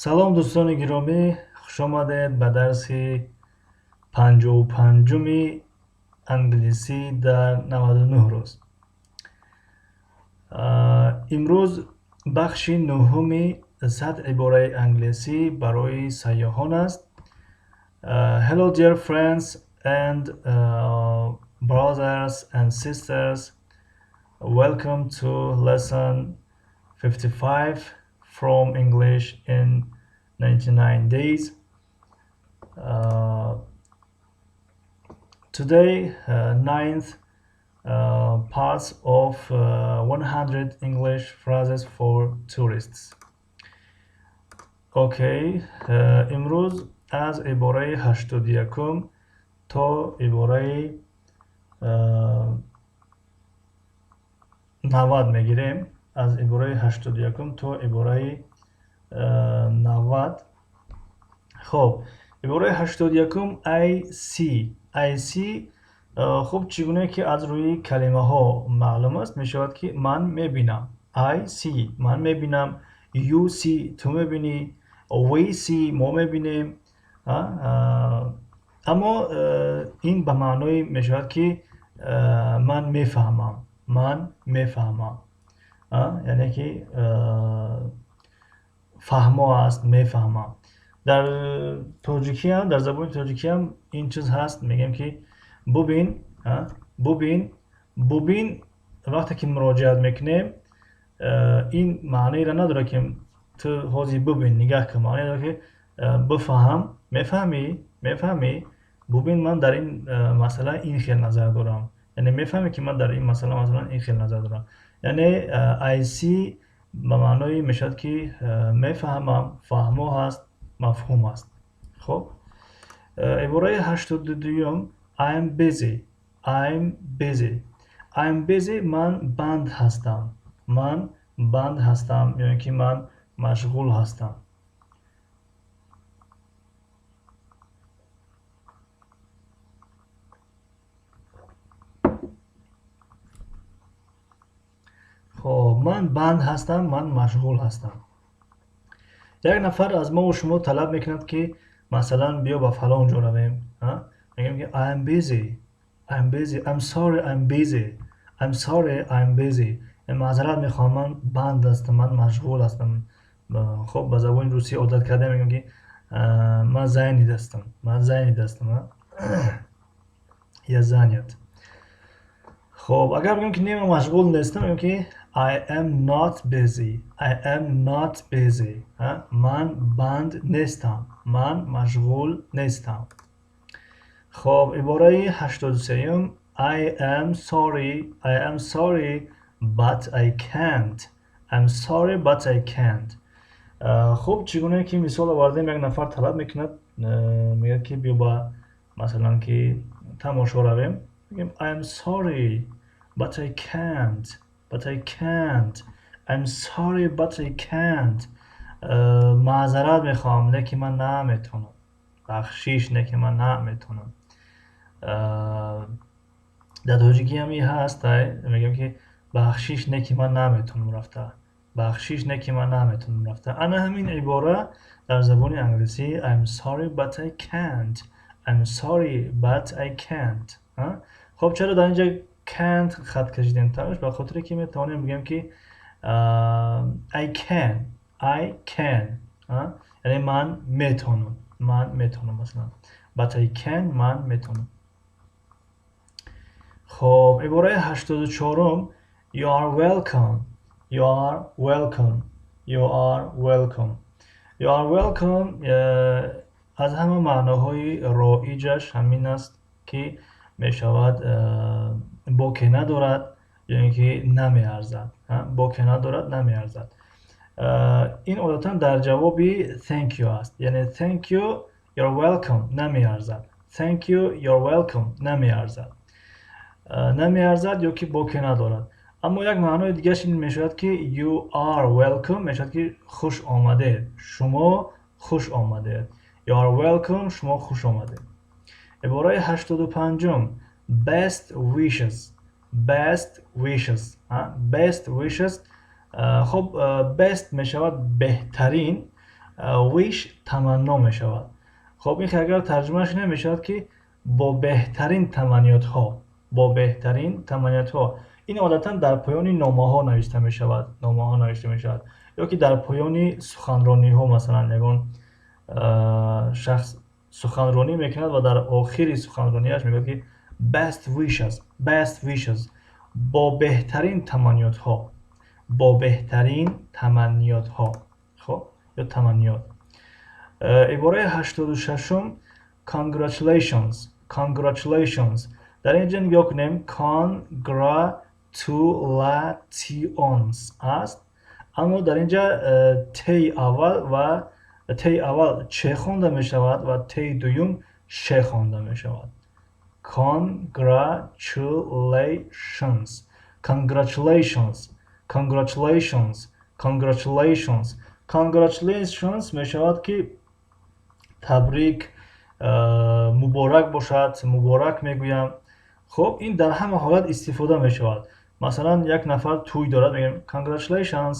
Салом, дӯстони гиромӣ, хушомадед ба дарси 55-уми англисӣ дар 99 рӯз. Имрӯз бахши нӯҳуми 100 ибораи англисӣ барои сайёҳон аст. Hello, dear friends and brothers and sisters, welcome to lesson 55 from English in 99 days. Today, ninth parts of 100 English phrases for tourists. Okay, имрӯз аз ибораи 81-ум то ибораи 90 мегирем. Аз ибораи 81-ум то ибораи 90. Хоб, ибораи 81-ум: I see. I see. Хуб, чӣ гуна ки аз рӯи калимаҳо маълум аст, мешавад ки ман мебинам. I see, ман мебинам. You see, ту мебинӣ. We see, мо мебинем. Аммо ин ба маъное мешавад, ки ман мефаҳмам, ман мефаҳмам, яъне ки фаҳмо аст, мефаҳмам. Дар тоҷикиам, дар забони тоҷикиам ин чиз ҳаст, мегӯем ки бубин, бубин. Бубин вақте ки муроҷиат мекунем, ин маънеро надорад, ки ту ҳозир бубин, нигаҳ кун. Маъне дорад, ки бифаҳм, мефаҳмӣ, мефаҳмӣ. Бубин, ман дар ин масъала ин хел назар дорам, яъне мефаҳмӣ, ки ман дар ин масъала, масалан, ин хел назар дорам. Яъне I see ба маъное мешавад, ки мефаҳмам, фаҳмо ҳаст, мафҳум аст. Хуб, ибораи 82-юм: I'm busy. I'm busy. I'm busy, ман банд ҳастам, ман банд ҳастам ё ин ки ман машғул ҳастам. Хоб, ман банд ҳастам, ман машғул ҳастам. Як нафар аз мову шумо талаб мекунад, ки масалан, биё ба фалон ҷо равем. Мегӯем, ки I'm busy, I'm busy, I'm sorry, I'm busy, I'm sorry, I'm busy. Маъзарат мехоҳам, ман банд ҳастам, ман машғул ҳастам. Хоб, ба забони русӣ одат кардаем, мегӯем, ки ман занят ҳастам, ман занят ҳастам, я занят. Хоб, агар бигӯем, ки не, ман машғул нестам, мегӯем, ки I am not busy. I am not busy. Ман банд нестам, ман машғул нестам. Хоб, ибораи 83-юм: I am sorry. I am sorry, but I can't. I'm sorry, but I can't. Хуб, чӣ гуна ки мисол овардем, як нафар талаб мекунад, мегӯяд, ки биё ба, масалан, ки тамошо равем. Мегӯем: I'm sorry, but I can't. But I can't. I'm sorry, but I can't. Маъзарат мехоҳам, лекин ман наметавонам. Бахшиш, лекин ман наметавонам. Дар тоҷикӣ ҳам ин ҳаст, мегӯем, ки бахшиш, не ки ман наметавонам рафта, бахшиш, не ки ман наметавонам рафта. Ана ҳамин ибора дар забони англисӣ: I'm sorry, but I can't. I'm sorry, but I can't. Хоб, чаро дар инҷа can't хат кашидем тавш? Ба хотире ки метавонем бигӯем, ки I can. I can, яъне ман метавонам, ман метавонам. Масалан, but I can, ман метавонам. Хоб, ибораи 84-ум: You are welcome. You are welcome. You are welcome. You are welcome. Аз ҳама маъноҳои роиҷаш ҳамин аст, ки мешавад боке надорад ё ин ки намеарзад, боке надорад, намеарзад. Ин одатан дар ҷавоби thank you аст, яъне thank you, you're welcome, намеарзад. Thank you, you're welcome, намеарзад, намеарзад ё ки боке надорад. Аммо як маънои дигараш ин мешавад, ки you are welcome мешавад, ки хуш омадед, шумо хуш омадед. You are welcome, шумо хуш омадед. Ибораи 85-ум: best wishes. Best wishes. Best wishes. Хуб, best мешавад беҳтарин. Wish таманно мешавад. Хоб, ин агар тарҷумааш кунем, мешавад ки бо беҳтарин таманниётҳо, бо беҳтарин таманниётҳо. Ин одатан дар поёни номаҳо навишта мешавад, номаҳо навишта мешавад ё ки дар поёни суханрониҳо. Масалан, ягон шахс суханронӣ мекунад ва дар охири суханронияш мегӯяд ки best wishes, best wishes, бо беҳтарин таманниётҳо, бо беҳтарин таманниётҳо. Хоб, ё таманниёт. Ибораи 86-ум: congratulations, congratulations. Дар ин ҷо нигоҳ кунем, congratulations аст, аммо дар ин ҷа теи аввал ва теи аввал че хонда мешавад ва теи дуюм ше хонда мешавад. Congratulations, congratulations, congratulations, congratulations. Congratulations мешавад ки табрик, муборак бошад, муборак мегӯям. Хуб, ин дар ҳама ҳолат истифода мешавад. Масалан, як нафар тӯй дорад, мегӯем congratulations,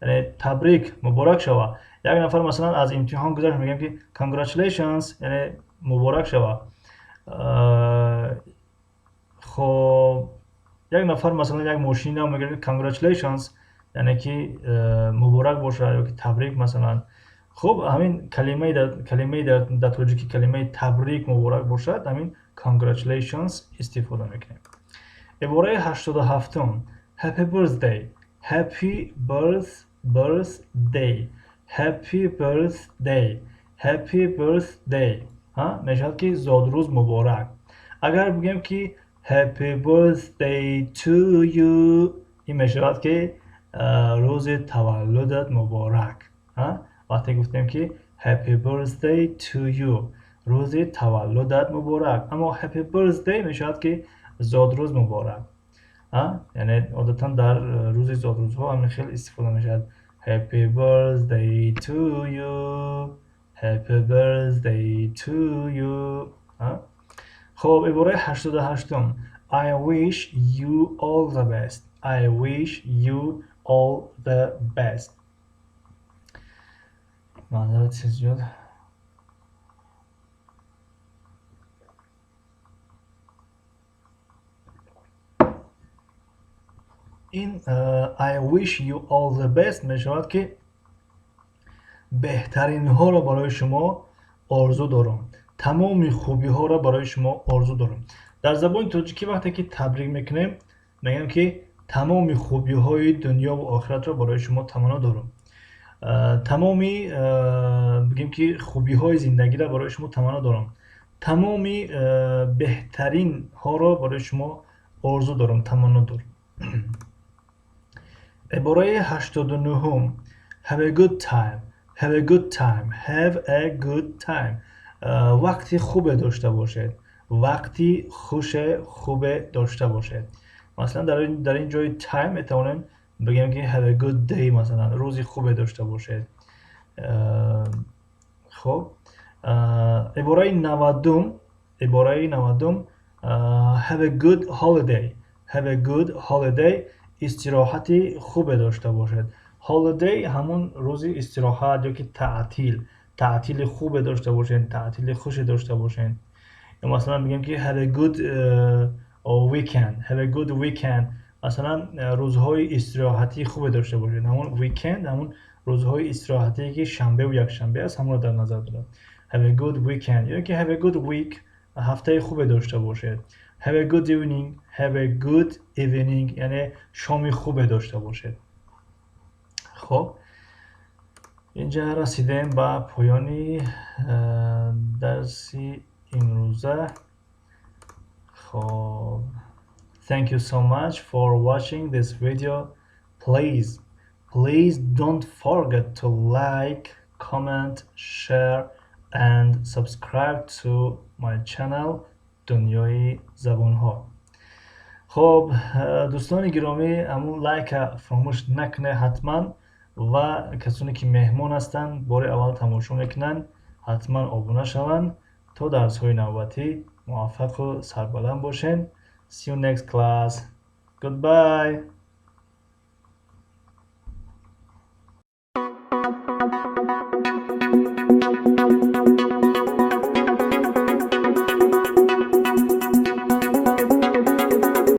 яъне табрик, муборак шава. Як нафар, масалан, аз имтиҳон гузашт, мегӯем ки congratulations, яъне муборак шава. Хоб, як нафар, масалан, як мошини нав мегӯяд, congratulations, яъне ки муборак бошад ё ки табрик, масалан. Хуб, ҳамин калимаи дар тоҷикӣ калимаи табрик, муборак бошад, ҳамин congratulations истифода мекунем. Ибораи 87-ум: happy birthday, happy birthday, happy birthday, happy birthday мешавад ки зодрӯз муборак. Агар бигӯем ки happy birthday to you, ин мешавад ки рӯзи таваллудат муборак. Вақте гуфтем ки happy birthday to you, рӯзи таваллудат муборак, аммо happy birthday мешавад ки зодрӯз муборак. Яъне одатан дар рӯзи зодрӯзҳо ҳамин хел истифода мешавад: happy birthday to you, happy birthday to you. Хуб, ибораи 88-ум: I wish you all the best, I wish you all the best. Маъзарат зиёд. Ин I wish you all the best мешавад ки беҳтаринҳоро барои шумо орзу дорам, тамоми хубиҳоро барои шумо орзу дорам. Дар забони тоҷикӣ вақте ки табрик мекунем, мегӯям ки тамоми хубиҳои дунёву охиратро барои шумо таманно дорам, тамоми, бигем ки, хубиҳои зиндагиро барои шумо таманно дорам, тамоми беҳтаринҳоро барои шумо орзу дорам, таманно дорам. Ибораи 89-ум: have a good time, have a good time, have a good time, вақти хубе дошта бошед, вақти хуше, хубе дошта бошед. Масалан, дар ин ҷои time метавонем бигӯем ки have a good day, масалан, рӯзи хубе дошта бошед. Хуб, ибораи 90-ум, ибораи 90-ум: have a good holiday, have a good holiday, истироҳати хубе дошта бошед. Holiday ҳамон рӯзи истироҳат ё ки таътил, таътили хубе дошта бошед, таътили хуше дошта бошед. Ё масалан мегӯем ки have a good weekend, have a good weekend, масалан, рӯзҳои истироҳатии хубе дошта бошед. Ҳамон weekend, ҳамон рӯзҳои истироҳатие ки шанбеву якшанбе аст, ҳамонро дар назар дорад. Have a good weekend ё ки have a good week, ҳафтаи хубе дошта бошед. Have a good evening, have a good evening, яъне шоми хубе дошта бошед. Хуб, инҷа расидем ба поёни дарси имрӯза. Хоб, thank you so much for watching this video. Please, please don't forget to like, comment, share and subscribe to my channel Дунёи забонҳо. Хуб, дӯстони гиромӣ, ҳамун лайка фаромӯш накунед ҳатман, ва касоне ки меҳмон ҳастанд, бори аввал тамошо мекунанд, ҳатман обуна шаванд. То дарсҳои навбатӣ муваффақу сарбаланд бошед. See you next class. Goodbye.